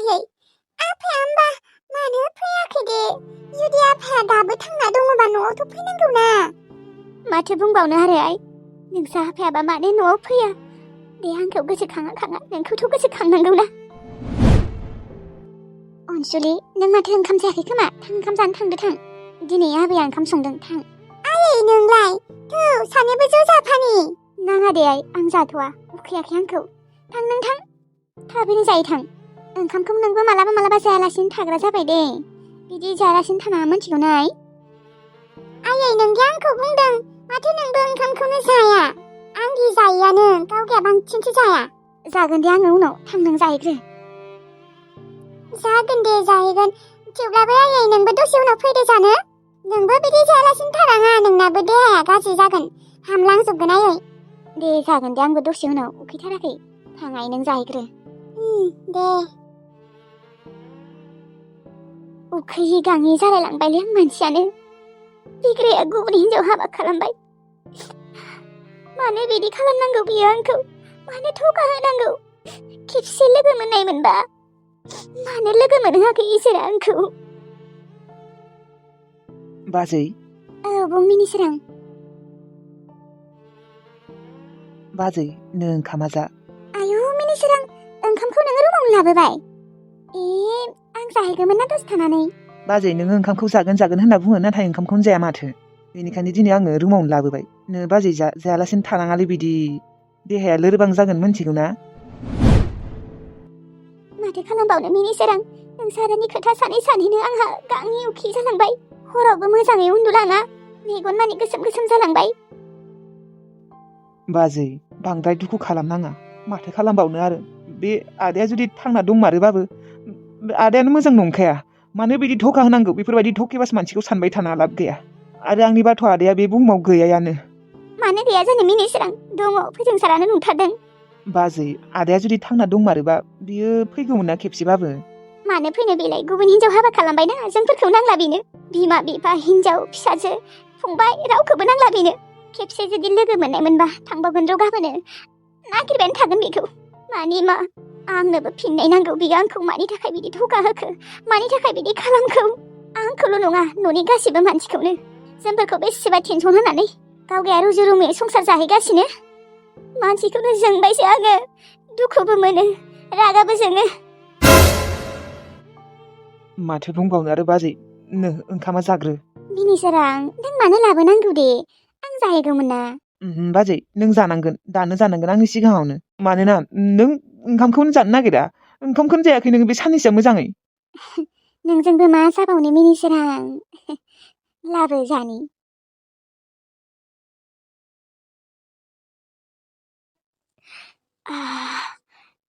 आयै आफाया होमबा मानो फैयाखै दे? जुदि आफाया दाबो थांना दङबा न'आवथ' फैनांगौ ना। माथो बुंबावनो आरो आइ, नोंसा आफायाबा मानो न'आव फैया? दे आंखौ गोसोखाङा नोंखौथ' गोसोखांनांगौ ना। अनसुलि, नों माथो ओंखाम जायाखै खोमा? थां ओंखाम जानो थांदो थां। दिनै आबैया ओंखाम संदों, थां। आयै नोंलाय? थौ सानैबो ज' जाफानि। नाङा दे आइ, आं जाथ'वा, उखैयाखै आंखौ। थां नों थां, थाबैनो जायो थां। ओंखामखौ नोंबो मालाबा जायालासिनो थाग्रा जाबाय दे। बिदि जायालासिनो थानाङा मिथिगौ ना आइ? आयै नोंदि आंखौ बुंदों, माथो नोंबो ओंखामखौनो जाया? आंदि जायोआनो, गावगाया बांसिनसो जाया। जागोन दे आङो उनाव, थां नों जाहैग्रो। जागोन दे जाहैगोन, थेवब्लाबो आयै नोंबो दसे उनाव फैदो जानो। नोंबो बिदि जायालासिनो थानाङा, नोंनाबो देहाया गाज्रि जागोन, हामलांजोबगोन आयै। दे जागोन दे, आंबो दसे उनाव उखैथाराखै। थां आइ नों जाहैग्रो। दे। उखैयै गाङै जालायलांबायलै आं मानसियानो। बिग्राया गुबुन हिनजाव हाबा खालामबाय। मानो बिदि खालामनांगौ बियो आंखौ? मानो थगा होनांगौ? खेबसे लोगो मोननाय मोनबा मानो लोगो मोनहोआखै इसोरा आंखौ? बाजै। औ बुं मिनिसोरां। बाजै, नों ओंखामा जा। आयु मिनिसोरां, ओंखामखौ नोङो रुमावनो लाबोबाय? आं जाहैगौमोन ना दसे थानानै। बाजै, नोङो ओंखामखौ जागोन होनना बुङो, नाथाय ओंखामखौनो जाया माथो। बेनिखायनो दिनै आङो रुमावनो लाबोबाय। नो बाजै जायालासिनो थानाङालै बिदि। देहाया लोरबां जागोन मिथिगौ ना? माथो खालामबावनो मिनिसोरां, नोंसारानि खोथा सानैनो आंहा गांनि उखि जालांबाय। हरावबो मोजाङै उन्दुलाङा, मेगन मानि गोसोम जालांबाय। बाजै, बांद्राय दुखु खालामनाङा। माथो खालामबावनो आरो। बे आदाया जुदि थांना दंमारोबाबो आदायानो मोजां नंखाया। मानो बिदि धका होनांगौ? बेफोरबायदि धकेबाज मानसिखौ सानबाय थाना लाब गैया। आरो आंनि बाथ' आदाया बे बुहुमाव गैयायानो। मानो गैया जानो मिनिसोरां? दङ, फोजोंसारानो नुथारदों। बाजै, आदाया जुदि थांना दंमारोबा बियो फैगौमोन ना खेबसेबाबो। मानो फैनो बेलाय? गुबुन हिनजाव हाबा खालामबायना, जोंफोरखौ नांला बेनो। बिमा बिफा, हिनजाव, फिसाजो, फंबाय रावखौबो नांला बेनो। खेबसे जुदि लोगो मोननाय मोनबा थांबावगोन र' गाबोनो। नागिरबायानो थागोन बेखौ। मानि मा? आंनोबो फिननाय नांगौ। बियो आंखौ मानि थाखाय बिदि धका होखो? मानि थाखाय बिदि खालामखो? आंखौल' नङा, न'नि गासिबो मानसिखौनो। जोंफोरखौ बेसेबा टेनसन होनानै गावगाया रुजु रुमुयै संसार जाहैगासिनो। मानसिखौनो जोंबायसो आङो। दुखुबो मोनो, रागाबो जोङो। माथो बुंबावनो आरो बाजै, नो ओंखामा जाग्रो। मिनिसोरां, नों मानो लाबोनांगौ दे? आं जाहैगौमोन ना। बाजै, नों जानांगोन, दानो जानांगोन आंनि सिगाङावनो। मानोना नों ओंखामखौनो जानो नागिरा। ओंखामखौनो जायाखै नोङो बे साननैसोआ मोजाङै। नोंजोंबो मा जाबावनो मिनिसोरां। लाबो जानि।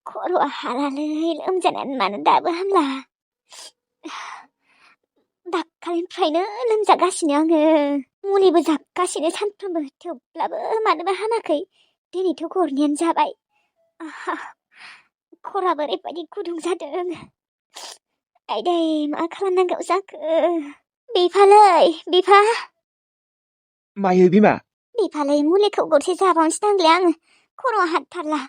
खर'आ हालालै, लोमजानायानो मानो दाबो हामला? दाखालिनिफ्रायनो लोमजागासिनो आङो। मुलिबो जागासिनो सानफ्रोमबो, थेवब्लाबो मानोबा हामाखै। दिनैथ' गरनैयानो जाबाय। खर'आबो ओरैबायदि गुदुं जादों। आइदै मा खालामनांगौ जाखो? बिफा। मायो बिमा? बिफालै, मुलिखौ गरसे जाबावनोसो नांगौलै आङो। खर'आ हातथारला।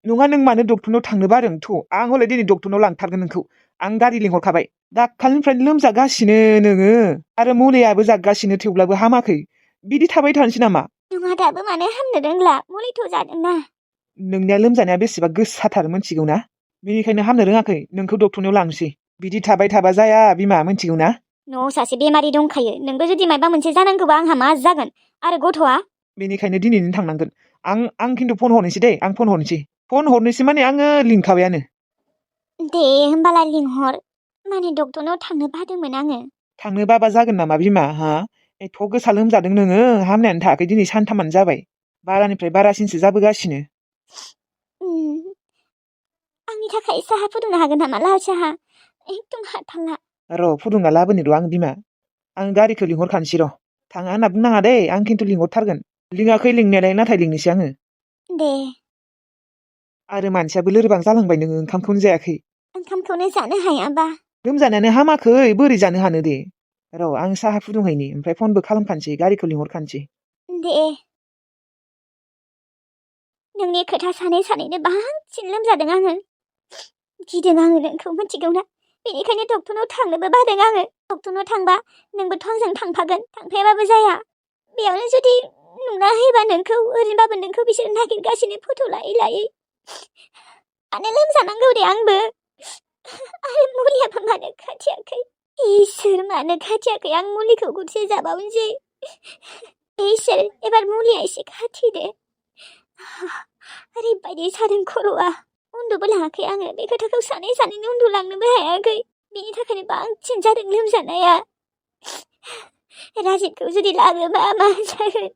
नङा, नों मानो डक्टरनाव थांनो बादों? आं हले दिनै डक्टरनाव लांथारगोन नोंखौ। आं गारि लिंहरखाबाय। दाखालिनिफ्रायनो लोमजागासिनो नोङो। आरो मुलियाबो जागासिनो, थेवब्लाबो हामाखै। बिदि थाबाय थानोसै नामा? नङा, दाबो मानो हामनो रोंला? मुलिथ' जादोंना। नोंनिया लोमजानाया बेसेबा गोसाथार मिथिगौ ना? बेनिखायनो हामनो रोङाखै। नोंखौ डक्टरनाव लांसै। बिदि थाबाय थाबा जाया बिमा, मिथिगौ ना? न'आव सासे बेमारि दंखायो। नोंबो जुदि माबा मोनसे जानांगौबा आंहा मा जागोन? आरो गथ'आ? बेनिखायनो दिनैनो थांनांगोन। आं खिन्थु फन हरनोसै दे। आं फन हरनोसै। फन हरनोसै माने आङो लिंखाबायानो। दे होमबालाय लिंहर। माने डक्टरनाव थांनो बादोंमोन आङो। थांनो बाबा जागोन नामा बिमा? एथ' गोसा लोमजादों नोङो, हामनायानो थायाखै। दिनै सानथामानो जाबाय। बारानिफ्राय बारासिनसो जाबोगासिनो। आंनि थाखाय साहा फुदुंनो हागोन नामा? लाल साहा। एकदम हाथारला। र' फुदुंना लाबोनि र' आं बिमा। आं गारिखौ लिंहरखानोसै र'। थाङा होनना बुंनाङा दे, आं खिन्थु लिंहरथारगोन। लिङाखै लिंनायालाय, नाथाय लिंनोसै आङो। दे। आरो मानसियाबो लोरबां जालांबाय, नोङो ओंखामखौनो जायाखै। ओंखामखौनो जानो हायाबा? लोमजानायानो हामाखै, बोरै जानो हानो दे। र' आं साहा फुदुंहैनि, ओमफ्राय फनबो खालामखानोसै, गारिखौ लिंहरखानोसै। दे। नोंनि खोथा सानैनो बांसिन लोमजादों आङो। गिदों आङो नोंखौ मिथिगौना बेनिखायनो डक्टरनाव थांनोबो बादों आङो डक्टरनाव थांबा नोंबोथ' आंजों थांफागोन थांफायाबाबो जाया बेयावनो जुदि नुना होयोबा नोंखौ ओरैनोबाबो नोंखौ बिसोर नागिरगासिनो फट' लायै लायै मानो लोमजानांगौ दे आंबो आरो मुलियाबो मानो खाथियाखै इसोर मानो खाथियाखै आं मुलिखौ गरसे जाबावनोसै इसोर एबार मुलिया एसे खाथिदे ओरैबायदि सादों खर'आ उन्दुबो लाङाखै आङो बे खोथाखौ सानै सानैनो उन्दुलांनोबो हायाखै बेनि थाखायनो बांसिन जादों लोमजानाया राजिबखौ जुदि लाङोबा मा जागोन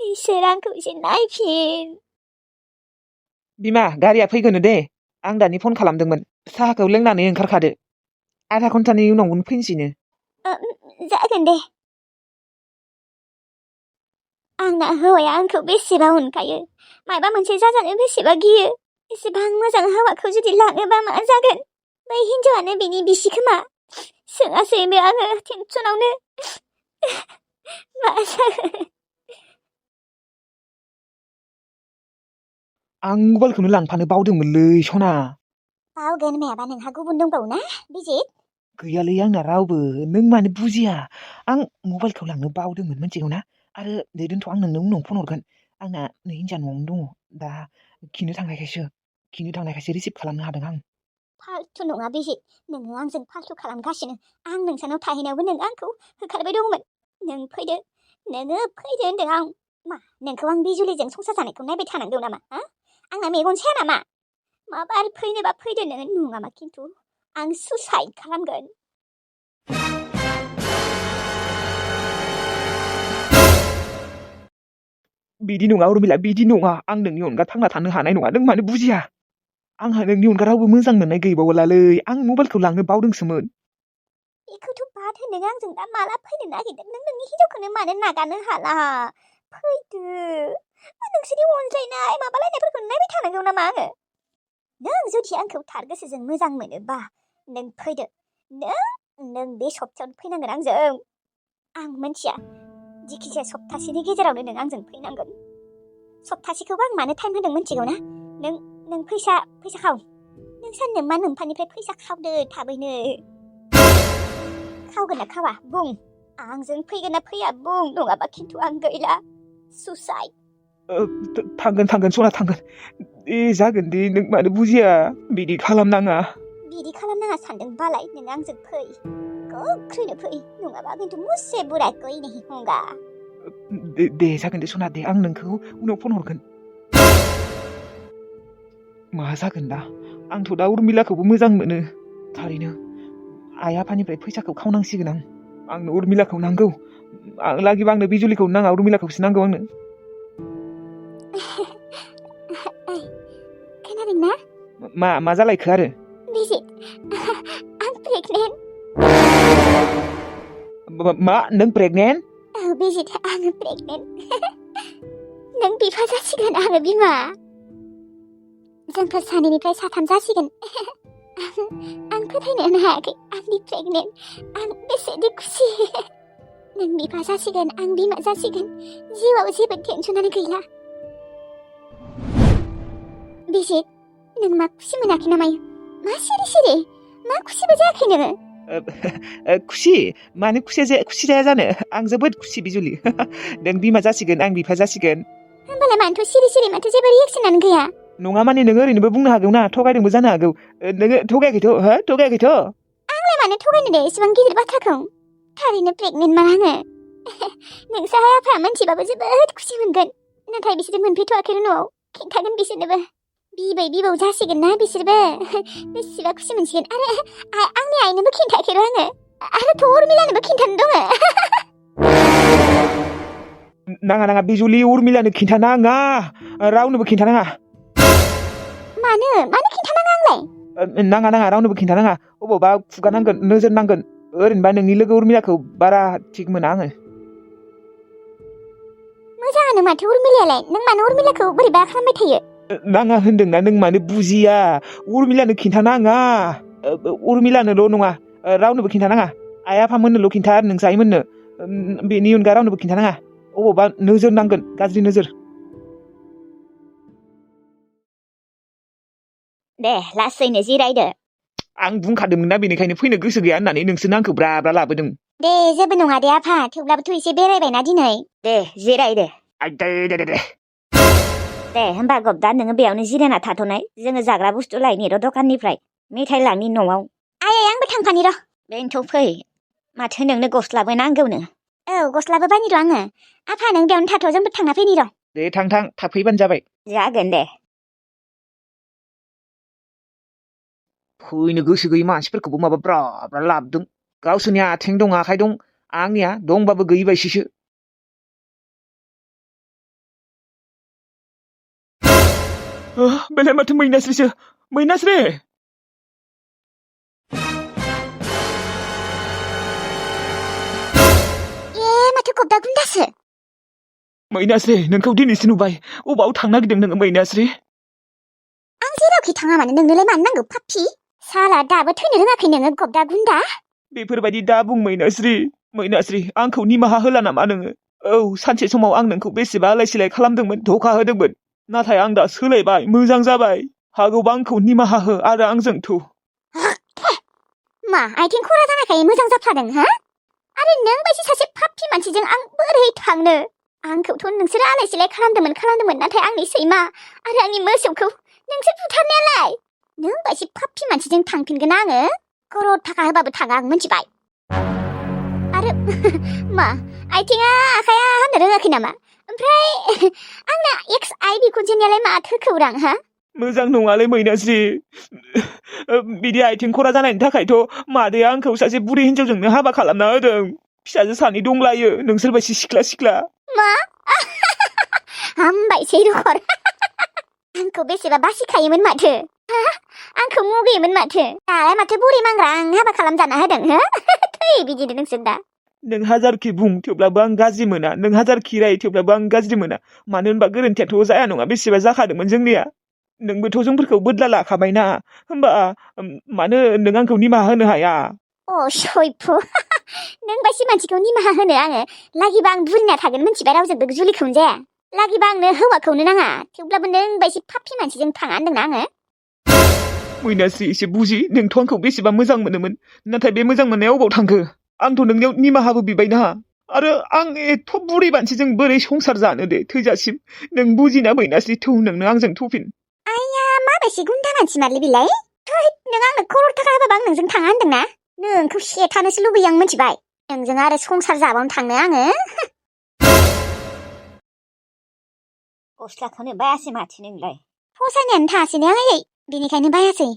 इसोर आंखौ एसे नायफिन बिमा गारिया फैगोन दे आं दानि फन खालामदोंमोन साहाखौ लोंनानै ओंखारखादो आधा घन्टानि उनावनो फैनोसैनो जागोन दे आंना हौवाया आंखौ बेसेबा अनखायो माबा मोनसे जाजानो बेसेबा गियो एसेबां मोजां हौवाखौ जुदि लाङोबा मा जागोन बै हिनजावानो बिनि बिसि खोमा सोङासैबो आङो टेनसनावनो मा जागोन आं मबाइलखौनो लांफानो बावदोंमोनलै सना बावगोन मायाबा नोंहा गुबुन दंबावो ना बिजित गैयालै आंना रावबो नों मानो बुजिया आं मबाइलखौ लांनो बावदोंमोन मिथिगौ ना आरो दे दोनथ' आं नोंनो उनाव फन हरगोन आंना नै हिनजा न'आवनो दङ दा खिनो थांनायखायसो रिसिभ खालामनो हादों आं फाल्थु नङा बिजित नोङो आंजों फाल्थु खालामगासिनो आं नोंसानाव थाहैनायावबो नों आंखौ होखारबाय दंमोन नों फैदो होनदों आं मा नोंखौ आं बिजुलिजों संसार जानायखौ नायबाय थानांगौ नामा हा आंना मेगन साया नामा माबार फैनोबा फैदो नोङो नङाबा खिन्थु आं सुसाइड खालामगोन बिदि नङा उर्मिला बिदि नङा आं नोंनि अनगा थांना थानो हानाय नङा नों मानो बुजिया आंहा नोंनि अनगा रावबो मोजां मोननाय गैबावलालै आं मबाइलखौ लांनो बावदोंसोमोन बेखौथ' बाद होनदों आंजों दा माला फैनो नागिरदों नों नोंनि हिनजावखौनो मानो नागारनो हाला फैदो नोंसोरनि अनज्लायनाय माबालायनायफोरखौ नायबाय थानांगौ नामा आङो नों जुदि आंखौ थार गोसोजों मोजां मोनोबा नों फैदो नों बे सप्तायावनो फैनांगोन आंजों आं मिथिया जिखिजाया सप्तासेनि गेजेरावनो नों आंजों फैनांगोन सप्तासेखौबो आं मानो टाइम होदों मिथिगौ ना नों फैसा खाव नों सानदों मा नोम्फानिफ्राय फैसा खावदो थाबैनो खावगोन ना खावा बुं आंजों फैगोन ना फैया बुं नङाबा खिन्थु आं गैला सुसाइड थांगोन सना थांगोन जागोन दे नों मानो बुजिया बिदि खालामनाङा सानदोंबालाय नों आंजों फै गोख्रैनो फै नङाबा खिन्थु मुझसे बुरा कोई नहीं होगा दे जागोन दे सना दे आं नोंखौ उनाव फन हरगोन मा जागोन दा आंथ' दा उर्मिलाखौबो मोजां मोनो थारैनो आइ आफानिफ्राय फैसाखौ खावनांसिगोन आंनो उर्मिलाखौ नांगौ आं लागिबा आंनो बिजुलिखौ नाङा उर्मिलाखौसो नांगौ आंनो खोनादोंना मा जालायखो आरो बिजित आं प्रेगनेन्ट मा नों प्रेगनेन्ट औ बिजित आङो प्रेगनेन्ट नों बिफा जासिगोन आङो बिमा जोंफोर सानैनिफ्राय साथाम जासिगोन आं फोथायनोनो हायाखै आंनि प्रेगनेन्ट आं बेसेदि खुसि नों बिफा जासिगोन आं बिमा जासिगोन जिउआव जेबो टेनसनानो गैला बिजित नों मा खुसि मोनाखै नामा मा सिरि मा खुसिबो जायाखै नोङो खुसि मानो खुसि जाया जानो आं जोबोद खुसि बिजुलि नों बिमा जासिगोन आं बिफा जासिगोन होमबालाय मानोथ' सिरि माथो जेबो रिएक्सनानो गैया नङा माने नोङो ओरैनोबो बुंनो हागौ ना थगायदोंबो जानो हागौ नोङो थगायाखैथ' आंलाय मानो थगायनो दे एसेबां गिदिर बाथ्राखौ थारैनो प्रेगनेन्टमोन आङो नोंसा आफाया मोनथिबाबो जोबोद खुसि मोनगोन नाथाय बिसोर मोनफैथ'वाखै न'आव खिन्थागोन बिसोरनोबो बिबौ जासिगोन ना बिसोरबो बेसेबा खुसि मोनसिगोन आरो आंनि आइनोबो खिन्थायाखै आङो आरोथ' उर्मिलानोबो खिन्थानो दङ नाङा बिजुलि उर्मिलानो खिन्थानाङा रावनोबो खिन्थानाङा मानो खिन्थानाङा आंलाय नाङा रावनोबो खिन्थानाङा अबावबा खुगा नांगोन नोजोर नांगोन ओरैनोबा नोंनि लोगो उर्मिलाखौ बारा थिग मोना आङो मोजाङानो माथो उर्मिलायालाय नों मानो उर्मिलाखौ बोरैबा खालामबाय थायो नाङा होनदोंना नों मानो बुजिया उर्मिलानो खिन्थानाङा उर्मिलानोल' नङा रावनोबो खिन्थानाङा आइ आफामोननोल' खिन्था आरो नोंसा आइमोननो बेनि अनगा रावनोबो खिन्थानाङा अबावबा नोजोर नांगोन गाज्रि नोजोर दे लासैनो जिरायदो। आं बुंखादोंमोन ना बेनिखायनो फैनो गोसो गैया होननानै नोंसोरनो आंखौ ब्रा ब्रा लाबोदों। दे जेबो नङा दे आफा थेवब्लाबोथ' एसे बेरायबायना दिनै। दे जिरायदो। दे होमबा गब्दा नोङो बेयावनो जिरायना थाथ'नाय जोङो जाग्रा बुस्थु लायनि र' दखाननिफ्राय मेथाइ लांनि न'आव। आयै आंबो थांफानि र'। बेनोथ' फै माथो नोंनो गस्लाबो नांगौनो। औ गस्लाबो बायनि र' आङो। आफा नों बेयावनो थाथ' जोंबो थांना फैनि र'। दे थां थाफैबानो जाबाय। जागोन दे। फैनो गोसो गैयै मानसिफोरखौबो माबा ब्रा ब्रा लाबोदों। गावसोरनि आथिं दं आखाइ दं आंनिया दंबाबो गैयि बायसिसो। बेलाय माथो मैनास्रिसो मैनास्रि। माथो गब्दा गुन्दासो। मैनास्रि नोंखौ दिनैसो नुबाय अबाव थांनो नागिरदों नोङो मैनास्रि? आं जेरावखि थाङा मानो नोंनोलाय मानो नांगौ पापि? साला दाबो थैनो रोङाखै नोङो गब्दा गुन्दा? बेफोरबायदि दा बुं मैनास्रि आंखौ निमाहा होला नामा नोङो? औ सानसे समाव आं नोंखौ बेसेबा आलाय सिलाय खालामदोंमोन धोखा होदोंमोन नाथाय आं दा सोलायबाय मोजां जाबाय हागौबा आंखौ निमाहा हो आरो आंजों थौ। मा आथिं खरा जानायखाय मोजां जाफ्लादों हा? आरो नों बायदि सासे पापि मानसिजों आं बोरै थांनो? आंखौथ' नोंसोरो आलाय सिलाय खालामदोंमोन नाथाय आंनि सैमा आरो आंनि मोसौखौ नोंसोर बुथारनायालाय? नों बायदि पापि मानसिजों थांफिनगोन आङो करोड़ थाखा होबाबो थाङा आं मिथिबाय। आरो मा आथिङा आखाया हामनो रोङाखै नामा? ओमफ्राय आंना एक्स आइ बिखुनजोनियालाय माथो खौरां हा? मोजां नङालै मैनास्रि बिदि आथिं खरा जानायनि थाखायथ' मादैया आंखौ सासे बुरि हिन्जावजोंनो हाबा खालामना होदों। फिसाजो सानै दंलायो नोंसोर बायदि सिख्ला। मा? हामबायसै रहर। आंखौ बेसेबा बासिखायोमोन माथो हा? आंखौ मुगैयोमोन माथो दालाय माथो बुरि मांग्रा आं हाबा खालामजाना होदों हो? थै बिदिनो नोंसोर दा। नों हाजारखि बुं थेवब्लाबो आं गाज्रि मोना नों हाजारखि राय थेवब्लाबो आं गाज्रि मोना मानो होनबा गोरोन्थियाथ' जाया नङा बेसेबा जाखादोंमोन जोंनिया। नोंबोथ' जोंफोरखौ बोदला लाखाबायना होमबा मानो नों आंखौ निमाहा होनो हाया? सयफु नों बायदि मानसिखौ निमाहा होनो आङो लागिबा आं बुरिना थागोन मिथिबाय रावजोंबो जुलिखौनो जाया। लागिबा आंनो हौवाखौनो नाङा थेवब्लाबो नों बायदि पापि मानसिजों थाङा होनदोंना आङो। मैनास्रि एसे बुजि नोंथ' आंखौ बेसेबा मोजां मोनोमोन नाथाय बे मोजां मोननाया अबाव थांखो? आंथ' नोंनियाव निमाहाबो बिबायना आरो आं एथ' बुरि मानसिजों बोरै संसार जानो दे थैजासिम नों बुजिना मैनास्रि थौ नोंनो आंजों थौफिन। आइया माबायदि गुन्दा मानसि मारलै बिलाय? थै नों आंनो करोड़ थाखा होबाबो आं नोंजों थाङा होनदोंना? नोंखौ सेथानोसो लुबैयो आं मिथिबाय। नोंजों आरो संसार जाबावनो थांनो आङो। गस्लाखौनो बायासै माथो नोंलाय? फसायनायानो थासै ने आयै बेनिखायनो बायासै।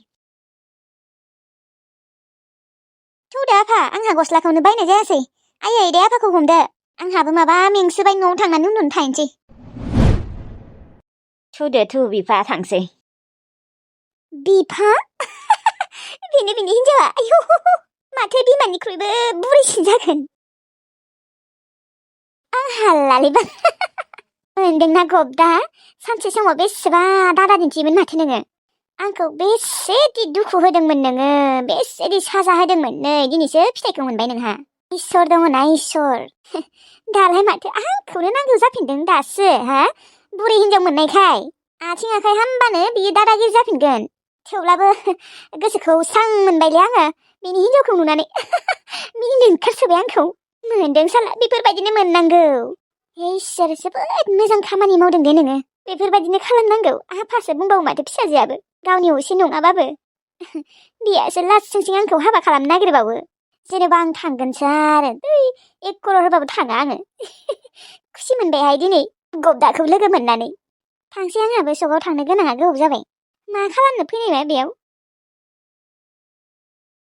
थौदो आफा आंहा गस्लाखौनो बायनाय जायासै। आयै दे आफाखौ हमदो आंहाबो माबा मेंसोबाय न'आव थांनानै उन्दुनो थाहैनोसै। थु बिफा थांसै। बिफा? बेनो बिनि हिन्जावा आयौ माथो बिमानिख्रुइबो बुरैसिन जागोन। आं हालालै बा मोनदोंना गब्दा सानसे समाव बेसेबा दादा दिन्थियोमोन माथो नोङो। आंखौ बेसेदि दुखु होदोंमोन नोङो बेसेदि साजा होदोंमोन नै दिनैसो फिथाइखौ मोनबाय नोंहा। इसोर दङना इसोर। दालाय माथो आंखौनो नांगौ जाफिनदों दासो हा? बुरै हिन्जाव मोननायखाय आथिं आखाइ हामबानो बियो दादागिरि जाफिनगोन। थेवब्लाबो गोसोखौ स्रां मोनबायलै आङो बिनि हिन्जावखौ नुनानै। मिनिनो ओंखारसोबाय आंखौ। मोनदों साला बेफोरबायदिनो मोननांगौ। इसोर जोबोद मोजां खामानि मावदों दे नोङो। बेफोरबायदिनो खालामनांगौ आफासो बुंबावो माथो फिसाजोआबो गावनि असे नङाबाबो। बियासो लासिंसिं आंखौ हाबा खालामनो नागिरबावो जेनेबा आं थांगोनसो आरो 1 करोड़ होबाबो थाङा आङो। खुसि मोनबायहाय दिनै गब्दाखौ लोगो मोननानै। थांसै आंहाबो सकआव थांनो गोनाङा गोबाव जाबाय। मा खालामनो फैनायबा बेयाव?